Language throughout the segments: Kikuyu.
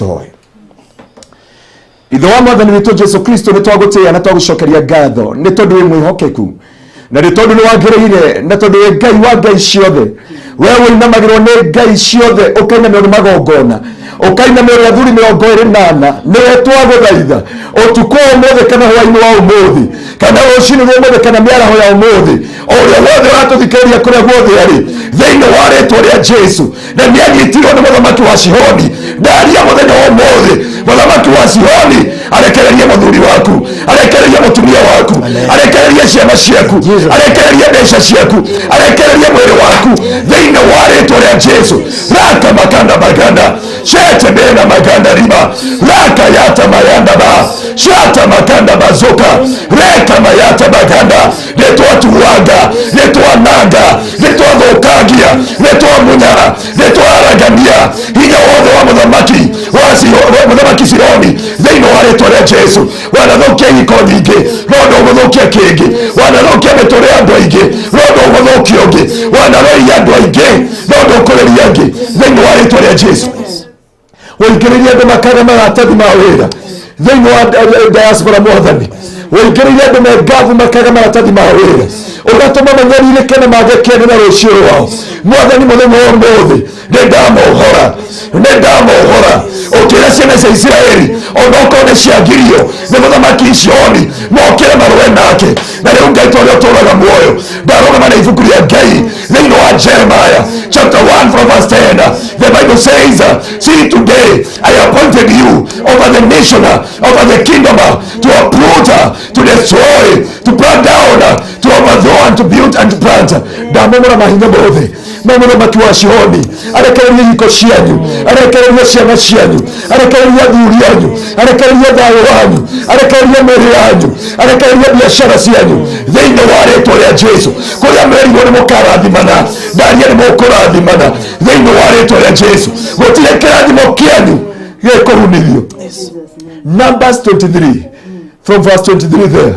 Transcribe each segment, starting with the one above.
Tũhoe. Ithe wa Mwathani witũ Jesu Kristo, nĩ twagũtĩĩa na twagũcokeria ngatho nĩ tondũ wĩ mwĩhokeku na nĩ tondũ nĩ wagĩrĩire na tondũ wĩ Ngai wa ngai ciothe. We ũinamagĩrwo nĩ ngai ciothe, ũkainamĩrwo nĩ magongona, ũkainamĩrwo nĩ athuri 24. Nĩwe twagũthaitha ũtukũ wa ũmũthĩ kana hwainĩ wa ũmũthĩ kana rũcinĩ rwa ũmũthĩ kana mĩaraho ya ũmũthĩ, o ũrĩa wothe ũratũthikĩrĩria kũrĩa guothe arĩ, thĩinĩ wa rĩtwa rĩa Jesu. Na nĩ anyitirwo nĩ mũthamaki wa Sihoni, ndaria mũthenya wa ũmũthĩ mũthamaki wa Sihoni arekererie mũthuri waku, arekererie mũtumia waku, arekererie ciana ciaku, arekererie mbeca ciaku, arekererie mwĩrĩ waku thĩinĩ wa rĩtwa rĩa Jesu. Raka makanda maganda shete bena maganda riba raka yata mayanda ba shata makanda bazoka reka mayata maganda. Nĩtwatuanga, nĩtwananga, nĩtwathũkangia, nĩtwamunyara, nĩtwaragania hinya wothe wa mũthamaki wa mũthamaki Sironi thĩinĩ wa rĩtwa rĩa Jesu. Wanathũkia ihiko nyingĩ no ndũgũthũkia kĩngĩ, wanathũkia mĩtũrĩre ya andũ aingĩ no ndũgũthũkia ũngĩ, wanarũiria andũ aingĩ no ndũkũrĩria angĩ thĩinĩ wa rĩtwa rĩa Jesu. Ũingĩrĩrie andũ makaga maratathi ma wĩra thĩinĩ wa diaspora. Mwathani, ũingĩrĩrie andũ me ngavu makaga maratathi ma wĩra, ũgatũma manyarirĩke na mage kĩene na rũciũ rwao. Mwathani, mũthenya wa ũmũthĩ nĩ ndamohora, nĩ ndamohora. Ũkĩra ciana cia Isiraeli, onokorwo nĩ ciagirio nĩ mũthamaki Sihoni mokĩre marũe nake. Na rĩu, Ngai ta ũrĩa ũtũũraga muoyo, ndarũgama na ibuku rĩa Ngai thĩinĩ wa Jeremiah chapter 1 from verse 10. The Bible says, "See, today I appointed you over the nation, over the kingdom, to uproot, to destroy, to plant down, to overthrow and to build and to plant." Ndamomora mahinya mothe ma mũthamaki wa Sihoni arekererie ihiko cianyu, arekererie ciana cianyu, arekererie athuri anyu, arekererie thayũ wanyu, arekererie mĩĩrĩ yanyu, arekererie biacara cianyu thĩinĩ wa rĩtwa rĩa Jesu. Kũrĩa merirwo nĩ mũkarathimana, ndaria nĩ mũkũrathimana thĩinĩ wa rĩtwa rĩa Jesu. Gũtirĩ kĩrathimo kĩanyu gĩkũhunithio. Numbers 23 from verse 23 there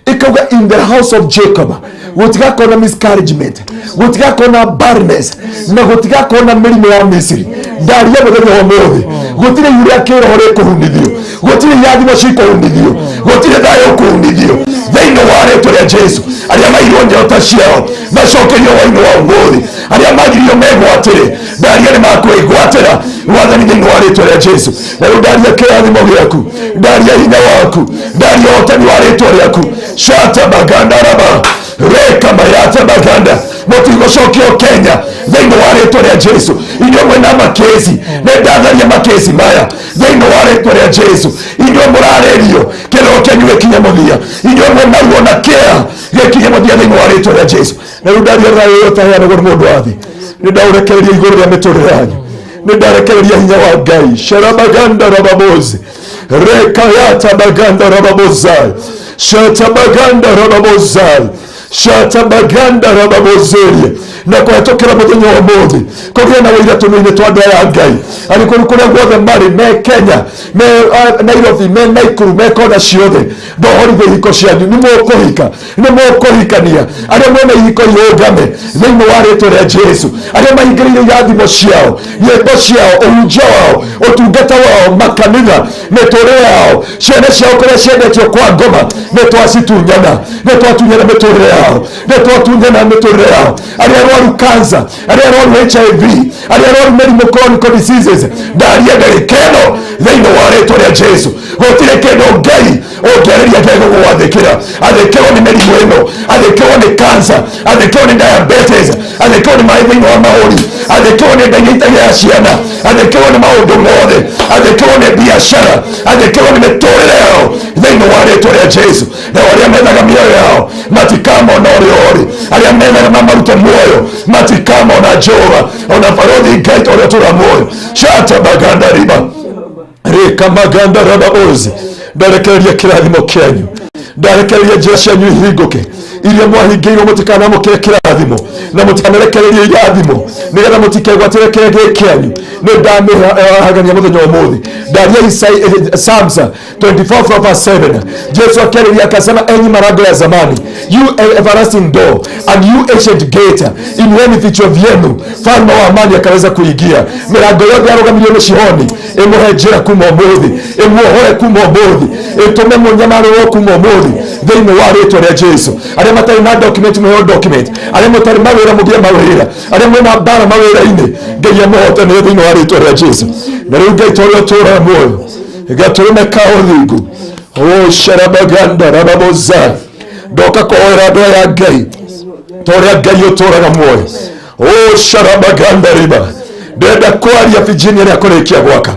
ikauga, "In the house of Jacob gũtigakorwo na miscarriagement, gũtigakorwo na barrenness, na gũtigakorwo na mĩrimũ ya Misiri." Ndaria mũthenya wa ũmũthĩ gũtirĩ ihu rĩa kĩroho rĩkũhunithio, gũtirĩ irathimo cikũhunithio, gũtirĩ thayũ ũkũhunithio thĩinĩ wa rĩtwa rĩa Jesu. Arĩa mairwo nyota ciao macokerio wainĩ wa ũmũthĩ, arĩa magirio megwatĩre, ndaria nĩ makwĩgwatĩra, Mwathani, thĩinĩ wa rĩtwa rĩa Jesu. Na rĩu ndaria kĩrathimo gĩaku, ndaria hinya waku, ndaria ũhotani wa rĩtwa rĩaku. Shata maganda raba reka mayata maganda. Mũtigũcokio Kenya thĩinĩ wa rĩtwa rĩa Jesu. Inyuĩ mwĩna makĩci, nĩ ndatharia makĩci maya thĩinĩ wa rĩtwa rĩa Jesu. Inyuĩ mũrarĩrio, kĩrĩro kĩanyu gĩkinye mũthia. Inyuĩ mwĩna ruo na kĩeha, gĩkinye mũthia thĩinĩ wa rĩtwa rĩa Jesu. Na rĩu ndaria thayũ ũyũ ũtaheanagwo nĩ mũndũ wa thĩ, nĩ ndaũrekereria igũrũ rĩa mĩtũrĩre yanyu. Nĩ ndarekereria hinya wa Ngai. Sharabaganda rababozi rekayata baganda rababozai shatabaganda rababozai shatabaganda rababozeria. Na kũhetũkĩra mũthenya wa ũmũthĩ kũgĩe na wĩira tũnua-inĩ twa andũ aya a Ngai arĩkũrũ kũrĩa guothe marĩ, me Kenya, me Nairobi, me Naikuru, me kona ciothe. Ndohorithia ihiko cianyu, nĩ mũkũhika, nĩ mũkũhikania. Arĩa mwena ihiko irũgame thĩinĩ wa rĩtwa rĩa Jesu. Arĩa mahingĩrĩire irathimo ciao, nyĩmbo ciao, ũhunjia wao, ũtungata wao, makanitha, mĩtũrĩre yao, ciana ciao kũrĩa ciendetio kwa ngoma, nĩ twacitunyana, nĩ twatunyana mĩtũrĩre yao, nĩ twatunyana mĩtũrĩre yao. Arĩa arwaru cancer, arĩa arwaru HIV, arĩa arwaru mĩrimũ chronic diseases, ndaria ndagĩka ĩno thĩinĩ wa rĩtwa rĩa Jesu, gũtirĩ kĩndũ Ngai ũngĩarĩria kĩagĩ gũgwathĩkĩra. Athĩkĩrwo nĩ mĩrimũ ĩno, athĩkĩrwo nĩ cancer, athĩkĩrwo nĩ diabetes, athĩkĩrwo nĩ maĩ thĩinĩ wa mahũri, athĩkĩrwo nĩ nda iria itagĩaga ciana, athĩkĩrwo nĩ maũndũ mothe, athĩkĩrwo nĩ biacara, athĩkĩrwo nĩ mĩtũrĩre yao thĩinĩ wa rĩtwa rĩa Jesu. Nao arĩa methaga mĩoyo yao matikamona ũrĩa ũrĩ, arĩa methaga mamarute muoyo matikamona Jehova ona barothi. Ngai ta ũrĩa ũtũra muoyo, shata baganda riba rĩka maganda rababozi, ndarekereria kĩrathimo kĩanyu, ndarekereria njĩra cianyu ihingũke. Iria mwahingĩirwo mũtikanamũkĩre kĩrathimo na mũtikanarekererie irathimo nĩgetha mũtikegwatĩre kĩrĩa gĩ kĩanyu. Nĩ ndamĩhagania mũthenya wa ũmũthĩ. Ndaria Psalms 24 from verse 7. Jesu akiarĩria akasema, enyi malango ya zamani, you everlasting door and you ancient gate, inueni vichwa vyenu, falme wa amani akaweza kuingia. Milango yothe yarũgamirio nĩ Shihoni ĩmũhe njĩra kuma ũmũthĩ, ĩmuohore kuma ũmũthĩ, ĩtũme mũnyamarũrwo kuma ũmũthĩ thĩinĩ wa rĩtwa rĩa Jesu. Arĩa matarĩ na document mũheo document, arĩa mũtarĩ mawĩra mũgĩe mawĩra, arĩa mwĩna mbara mawĩra-inĩ Ngai amũhotanĩre thĩinĩ wa rĩtwa rĩa Jesu. Na rĩu Ngai torĩa ũtũũraga muoyo gatũrũme ka ũthingu o sharabaganda rababoza ndoka kũhoera andũ aya Ngai torĩa Ngai ũtũũraga muoyo o sharabaganda riba ndĩrenda kwaria Virginia rĩa kũrĩkia gwaka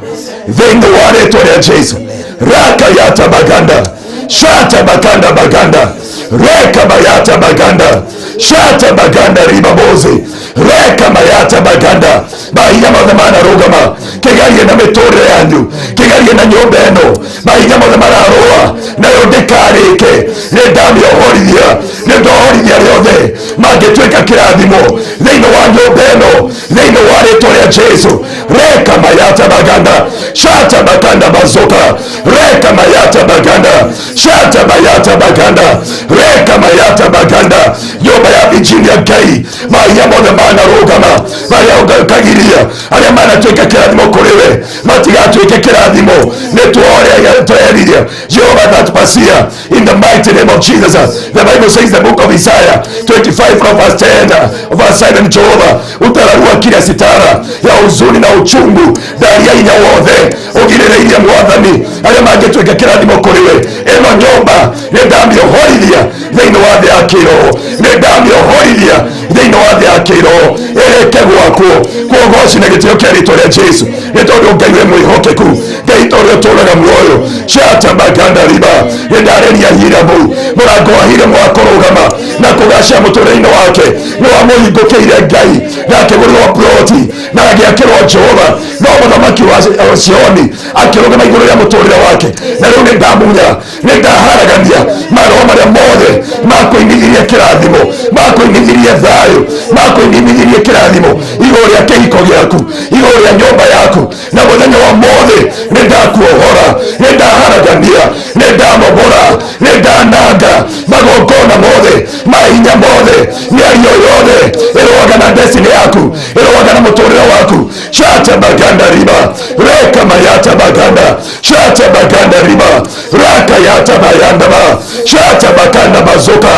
thĩinĩ wa rĩtwa rĩa Jesu. Raka yata baganda shata baganda baganda reka bayata baganda shata baganda ribaboze reka mayata baganda mahinya mothe manarũgama kĩgerie na mĩtũrĩre yanyu, kĩgerie na nyũmba ĩno, mahinya mothe mararũa nayo ndĩkarĩke. Nĩ ndamĩohorithia, nĩ ndohorithia rĩothe mangĩtuĩka kĩrathimo thĩinĩ wa nyũmba ĩno thĩinĩ wa rĩtwa rĩa Jesu. Reka mayata baganda shata baganda bazoka reka mayata baganda shata mayata baganda reka mayata baganda nyũmba ya Virginia Ngai mahinya mothe manarũgama marĩa ũkagiria arĩa manatuĩka kĩrathimo kũrĩ we matigatuĩke kĩrathimo. Nĩ tweririe Jehovah that pasia in the mighty name of Jesus. The Bible says, the book of Isaiah 25 from verse 10 verse 7, Jehovah utararua kila sitara ya huzuni na uchungu ndaria hinya wothe ũgirĩrĩirie mwathani arĩa mangĩtuĩka kĩrathimo kũrĩ we. Ĩno nyũmba nĩ ndamĩohorithia thĩinĩ wa thĩ ya kĩroho, nĩ ndamĩohorithia thĩinĩ wa thĩ ya kĩroho ĩrĩke gwakwo kuogoci na gĩtĩo kĩa rĩtwa rĩa Jesu. Nĩ tondũ Ngai wĩ mwĩhokeku, Ngai tondũ ũtũũraga muoyo shata maganda riba nĩ ndarĩria Hiramu mũrango wa Hiramu wa kũrũgama na kũgacĩra mũtũrĩre-inĩ wake nĩ wamũhingũkĩire Ngai na akĩgũrĩrwo ploti na agĩakĩrwo Jehova, no mũthamaki wa Sioni akĩrũgama igũrũ rĩa mũtũrĩre wake. Na rĩu nĩ ndamunya, nĩ ndaharagania maroho marĩa mothe makũinithirie kĩrathimo, makũinithirie thayũ, makũinithirie kĩrathimo igũrũ rĩa kĩhiko gĩaku, igũrũ rĩa nyũmba yaku. Na mũthenya wa mothe nĩ ndakuohora, nĩ ndaharagania, nĩ ndamomora, nĩ ndananga magongona mothe, mahinya mothe, mĩario yothe ĩrũaga na destiny yaku, ĩrũaga na mũtũrĩre waku. Shata baganda riba reka mayata baganda shata baganda riba raka yata bayanda ba shata baganda bazoka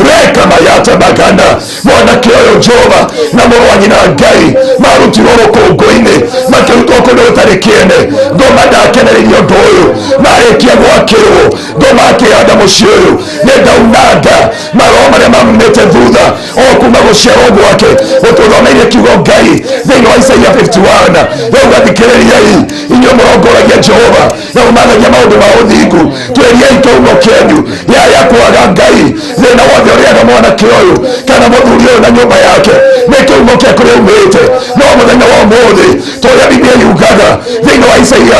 reka mayata baganda. Mwanake ũyũ Jehova na mũrũ wa nyina Ngai marutirwo rũkũngũ-inĩ makĩrutwo kũndũ gũtarĩ kĩene. Ngoma ndakenereirie ũndũ ũyũ, marĩkia gwakĩrwo ngoma akĩhanda mũciĩ ũyũ nĩ ndaunanga maroho marĩa mamumĩte thutha o kuma gũciarwo gwake. Ũtũthomeire kiugo Ngai thĩinĩ wa Isaia 51 rĩu gathikĩrĩriai inyuĩ mũrongoragia Jehova na mũmathagia maũndũ ma ũthingu, twĩriei kĩhumo kĩanyu yaya kwaga Ngai. Thĩna wothe ũrĩaga mwanake ũyũ kana mũthuri ũyũ na nyũmba yake nĩ kĩhumo kĩa kũrĩa umĩte. No mũthenya wa ũmũthĩ torĩa Biblia yugaga thĩinĩ wa Isaia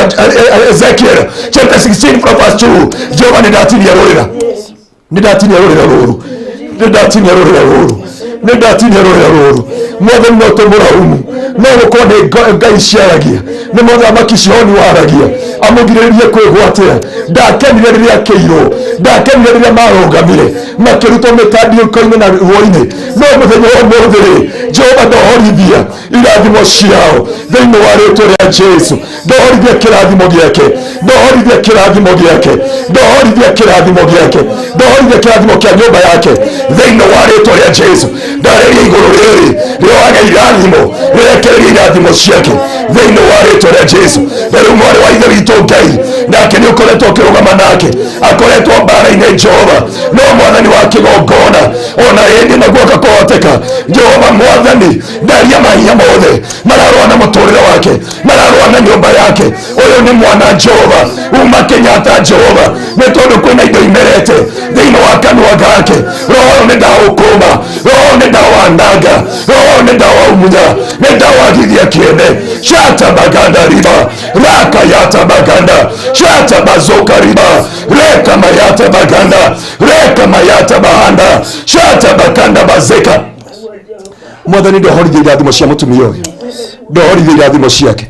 Ezekiel chapter 16 from verse 2, Jehova nĩ ndatinia rũrĩra, nĩ ndatinia rũrĩra rũrũ, nĩ ndatinia rũrĩra rũrũ, nĩ ndatinia rũrĩra rũrũ. Mwathani no tũmũraumu, no gũkorwo nĩ Ngai ciaragia, nĩ mũthamaki Shihoni waragia amũgirĩrĩrie kwĩgwatĩra. Ndakenire rĩrĩa akĩirwo, ndakenire rĩrĩa marũgamire makĩrutwo mĩtandiũko-inĩ na ruo-inĩ. No mũthenya wa ũmũthĩ rĩ, Jehova ndohorithia irathimo ciao thĩinĩ wa rĩtwa rĩa Jesu. Ndohorithia kĩrathimo gĩake, ndohorithia kĩrathimo gĩake, ndohorithia kĩrathimo gĩake, ndohorithia kĩrathimo kĩa nyũmba yake thĩinĩ wa rĩtwa rĩa Jesu. Ndarĩria igũrũ rĩrĩ rĩoage irathimo, rĩrekererie irathimo ciake thĩinĩ wa rĩtwa rĩa Jesu. Na rĩu mwarĩ wa ithe witũ Ngai nake nĩ ũkoretwo ũkĩrũgama nake, akoretwo mbara-inĩ Jehova, no mwathani wa kĩgongona ona ĩndĩ naguo kũhoteka. Jehova mwathani ndaria mahinya mothe mararũa na mũtũrĩre wake, mararũa na nyũmba yake. Ũyũ nĩ mwana Jehova uma Kenyatta Jehova, nĩ tondũ kwĩna indo imerete Thĩinĩ wa kanua gake, roho ũyũ nĩ ndaũkũma, roho ũyũ nĩ ndawananga, roho ũyũ nĩ ndawaumunya, nĩ ndawagithia kĩene. Shata baganda riba raka yata baganda shata bazoka riba reka mayata baganda reka mayata bahanda shata bakanda bazeka. Mwathani, ndohorithia irathimo cia mũtumia ũyũ, ndohorithia irathimo ciake,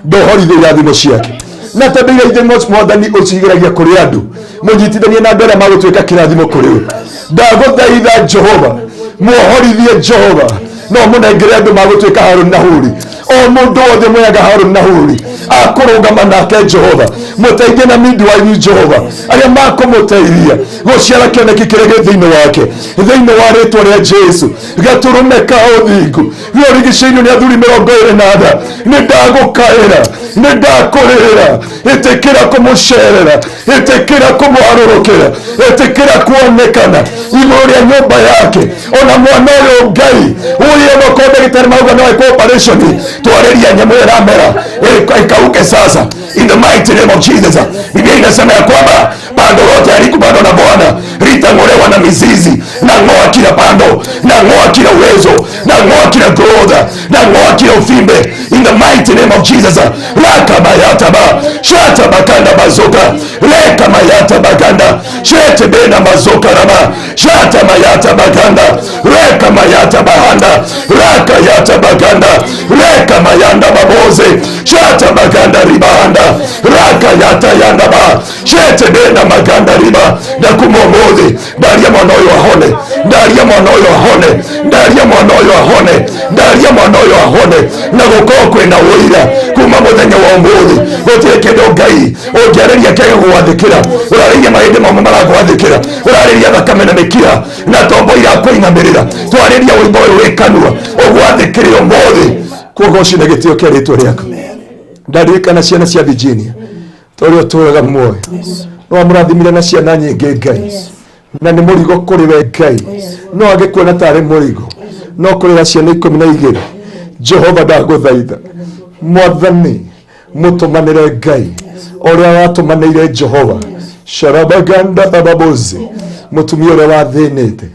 ndohorithia irathimo ciake. Na tondũ irathimo, Mwathani, ũcigeragia kũrĩ andũ, mũnyitithanie na andũ arĩa magũtuĩka kĩrathimo kũrĩ we. Ndagũthaitha Jehova, muohorithie Jehova, no mũnengere andũ magũtuĩka Harũni na Huri. O mũndũ wothe mwega Harũni na Huri akũrũgama nake, Jehova, mũteithie na midwife, Jehova, arĩa makũmũteithia gũciara kĩoneki kĩrĩa gĩ thĩinĩ wake, thĩinĩ wa rĩtwa rĩa Jesu. Gatũrũme ka ũthingu rĩorigicĩirio nĩ athuri 24, nĩ ndagũkaĩra, nĩ ndakũrĩrĩra. Ĩtĩkĩra kũmũcerera, ĩtĩkĩra kũmũharũrũkĩra, ĩtĩkĩra kuonekana igũrũ rĩa nyũmba yake. Ona mwana ũyũ, Ngai, ũyũ onokorwo ndagĩtarĩ mauga no ekwo operation, twarĩria nyamũ ĩyo ĩramera ikauke sasa, in the mighty name of Jesus. Biblia inasema ya kwamba pando lote halikupandwa na Bwana litang'olewa na mizizi. Na ng'oa kila pando, na ng'oa kila uwezo, na ng'oa kila growth, na ng'oa kila uvimbe, in the mighty name of Jesus. Raka bayataba shata bakanda bazoka leka mayata baganda shete bena mazoka rama shata mayata baganda reka mayata bahanda raka yata baganda reka mayanda baboze shata baganda ribahanda raka yata yanda ba shete bena maganda riba. Ndakumomothe, ndaria mwana ũyũ ahone, ndaria mwana ũyũ ahone, ndaria mwana ũyũ ahone, ndaria mwana ũyũ ahone, na gũkorwo kwĩna ũira kuma mũthenya wa ũmũthĩ. Gũtirĩ kĩndũ, Ngai, ũngĩarĩria kĩage gũgwathĩkĩra. Ũrarĩria mahĩndĩ mamwe maragwathĩkĩra, ũrarĩria thakame na mĩkiha na tombo irakũinamĩrĩra. Twarĩria wĩimbo ũyũ wĩ kanua ũgwathĩkĩre ũmũthĩ. Kuogoci na gĩtĩo kĩa rĩtwa rĩaku. Ndarĩkana ciana cia Virginia, tũrĩa ũtũraga muoyo, no amũrathimire na ciana nyingĩ, Ngai, na nĩ mũrigo kũrĩ we, Ngai. No agĩkuona tarĩ mũrigo, no kũrera ciana 12. Jehova, ndagũthaitha, Mwathani, mũtũmanĩre, Ngai, ũrĩa watũmanĩire, Jehova, sharabaganda bababozi, mũtumia ũrĩa wathĩnĩte,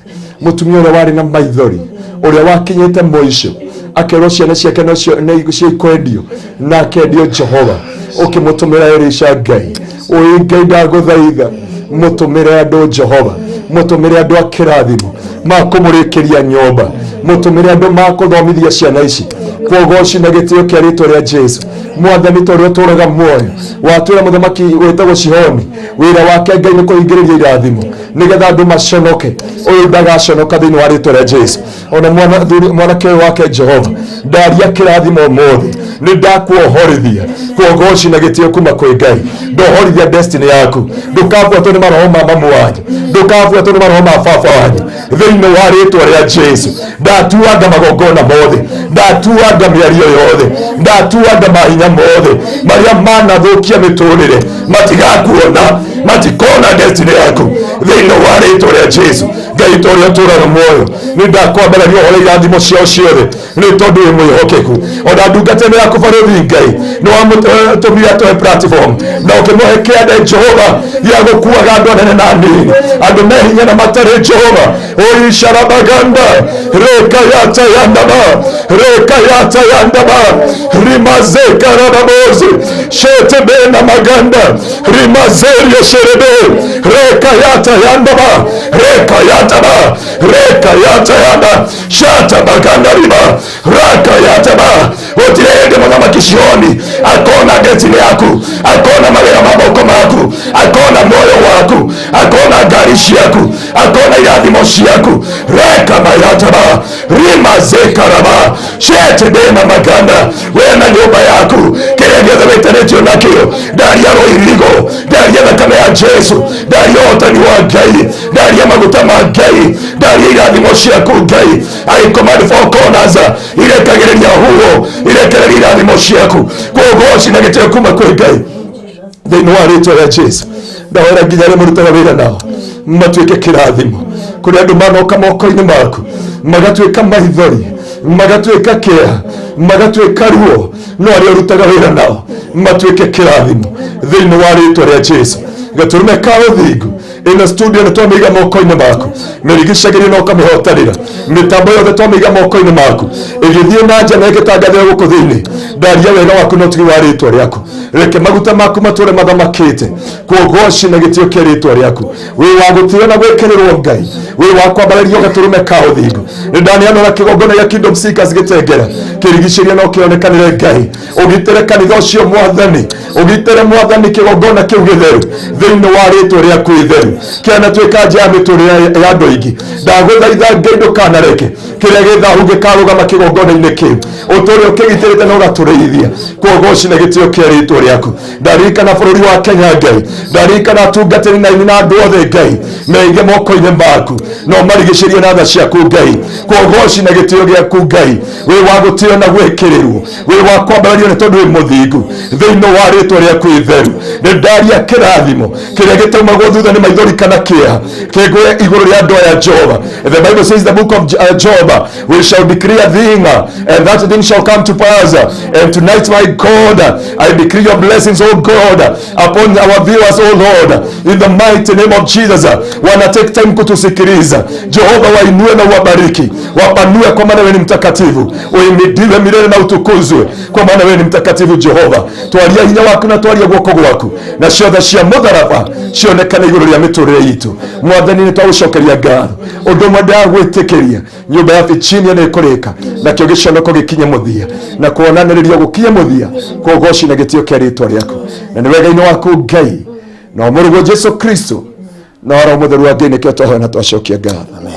mũtumia ũrĩa warĩ na maithori, ũrĩa wakinyĩte mũico, akerwo ciana ciake nocio nĩ cikwendio na akendio. Jehova, ũkĩmũtũmĩra Elisha, Ngai. Ũĩ Ngai, ndagũthaitha, mũtũmĩre andũ, Jehova, mũtũmĩre andũ a kĩrathimo makũmũrĩkĩria nyũmba, mũtũmĩre andũ makũthomithia ciana ici. Kuogoci na gĩtĩo kĩa rĩtwa rĩa Jesu. Mwathani, ta ũrĩa ũtũraga muoyo, watwĩra mũthamaki wĩtagwo Shihoni wĩra wake, Ngai, nĩ kũhingĩrĩria irathimo nĩgetha andũ maconoke. Ũyũ ndagaconoka thĩinĩ wa rĩtwa rĩa Jesu. Ona mwanake ũyũ wake, Jehova, ndaria kĩrathimo ũmũthĩ. Nĩ ndakuohorithia kuogoci na gĩtĩo kuma kwĩ Ngai. Ndohorithia destiny yaku. Ndũkabuatwo nĩ maroho ma mamu wanyu, ndũkabuatwo nĩ maroho ma baba wanyu, thĩinĩ wa rĩtwa rĩa Jesu. Ndatuanga magongona mothe, ndatuanga mĩario yothe, ndatuanga mahinya mothe marĩa manathũkia mĩtũrĩre. Matigakuona, matikona destiny yaku, thĩinĩ wa rĩtwa rĩa Jesu. Ngai, ta ũrĩa ũtũraga muoyo, nĩ ndakwambararia ũhoro irathimo ciao ciothe, nĩ tondũ wĩ mwĩhokeku. Ona ndungata ĩno yaku barũthi, Ngai, nĩ wamũtũmire atũhe platform na ũkĩmũhe kĩande, Jehova, gĩa gũkuaga andũ anene na anini, andũ me hinya na matarĩ. Jehova, oisharabaganda rekayata yandaba rekayata yandaba rimazekarababozi shetebena maganda rimazerio sherebe rekayata yandaba rekayataba rekayata yanda shata baganda riba rakayataba. Gũtirĩ hĩndĩ mũthamaki Sioni akona destiny yaku, akona mawĩra ma moko maku, akona muoyo waku, akona ngari ciaku, akona irathimo ciaku. Reka mayataba rimazekaraba shetebena maganda. We na nyũmba yaku, kĩrĩa gĩothe wĩtanĩtio nakĩo, ndaria rũirigo, ndaria thakame ya Jesu, ndaria ũhotani wa Ngai, ndaria maguta ma Ngai, ndaria irathimo ciaku, Ngai. I command four corners irekagĩrĩria huho, irekereria irathimo ciaku. Kũgoci na gĩtĩo kuma kwĩ Ngai, thĩinĩ wa rĩtwa rĩa Jesu. Ndahoera nginya arĩa mũrutaga wĩra nao matuĩke kĩrathimo kũrĩ andũ manoka moko-inĩ maku, magatuĩka maithori, magatuĩka kĩeha, magatuĩka ruo, no arĩa ũrutaga wĩra nao matuĩke kĩrathimo, thĩinĩ wa rĩtwa rĩa Jesu. Gatũrũme ka ũthingu, ĩno studio nĩ twamĩiga moko-inĩ maku, mĩrigicagĩrio na ũkamĩhotanĩra. Mĩtambo yothe twamĩiga moko-inĩ maku, ĩgĩthiĩ na nja na ĩgĩtangathĩra gũkũ thĩinĩ. Ndaria wega waku na ũtugi wa rĩtwa rĩaku. Reke maguta maku matũre mathamakĩte kuogoci na gĩtĩo kĩa rĩtwa rĩaku. Wĩ wa gũtĩo na gwĩkĩrĩrwo Ngai, wĩ wa kwambarario gatũrũme ka ũthingu. Nĩ ndaneana na kĩgongona gĩa Kingdom Seekers gĩtengera kĩrigicĩria no kĩonekanĩre Ngai. Ũgitĩre kanitha ũcio Mwathani, ũgitĩre Mwathani kĩgongona kĩu gĩtheru thĩinĩ wa rĩtwa rĩaku itheru. Kĩanatuĩka nja ya mĩtũrĩre ya andũ aingĩ. Ndagũthaitha Ngai, ndũkanareke kĩrĩa gĩthahu gĩkarũgama kĩgongona-inĩ kĩu. Ũtũre ũkĩgitĩrĩte na ũgatũrĩithia kuogoci na gĩtĩo kĩa rĩtwa rĩaku. Ndarikana bũrũri wa Kenya Ngai, ndarikana atungatĩri na aini na andũ othe Ngai, meige moko-inĩ maku na ũmarigicĩrie na tha ciaku Ngai, kuogoci na gĩtĩo gĩaku Ngai. Wĩ wa gũtĩo na gwĩkĩrĩrwo, wĩ wa kwambarario nĩ tondũ wĩ mũthingu thĩinĩ wa rĩtwa rĩaku itheru. Nĩ ndaria kĩrathimo kĩrĩa gĩtaumagwo thutha nĩ maithori kana kĩeha kĩngũe igũrũ rĩa andũ aya Jehova. The Bible says, the book of Job, we shall decree a thing and that thing shall come to pass. And tonight, my God, I decree your blessings, oh God, upon our viewers, oh Lord, in the mighty name of Jesus. Wana take time kutusikiliza Jehova, wainue na uwabariki, wapanue, kwa maana wewe ni mtakatifu. Uimidiwe milele na utukuzwe, kwa maana wewe ni mtakatifu Jehova. Twaria hinya waku na twaria guoko gwaku na ciothe cia mũtharaba cionekane igũrũ rĩa mĩtũrĩre itũ. Mwathani, nĩ twagũcokeria ngatho. Ũndũ ũmwe ndagwĩtĩkĩria, nyũmba ya Virginia nĩ ĩkũrĩka, nakĩo gĩconoko gĩkinye mũthia na kuonanĩrĩrio gũkinye mũthia, kũgoci na gĩtĩo kĩa rĩtwa rĩaku, na nĩ wega-inĩ waku Ngai na mũrũguo Jesu Kristo na Roho Mũtheru wa Ngai nĩkĩo twahoya na twacokia ngatho.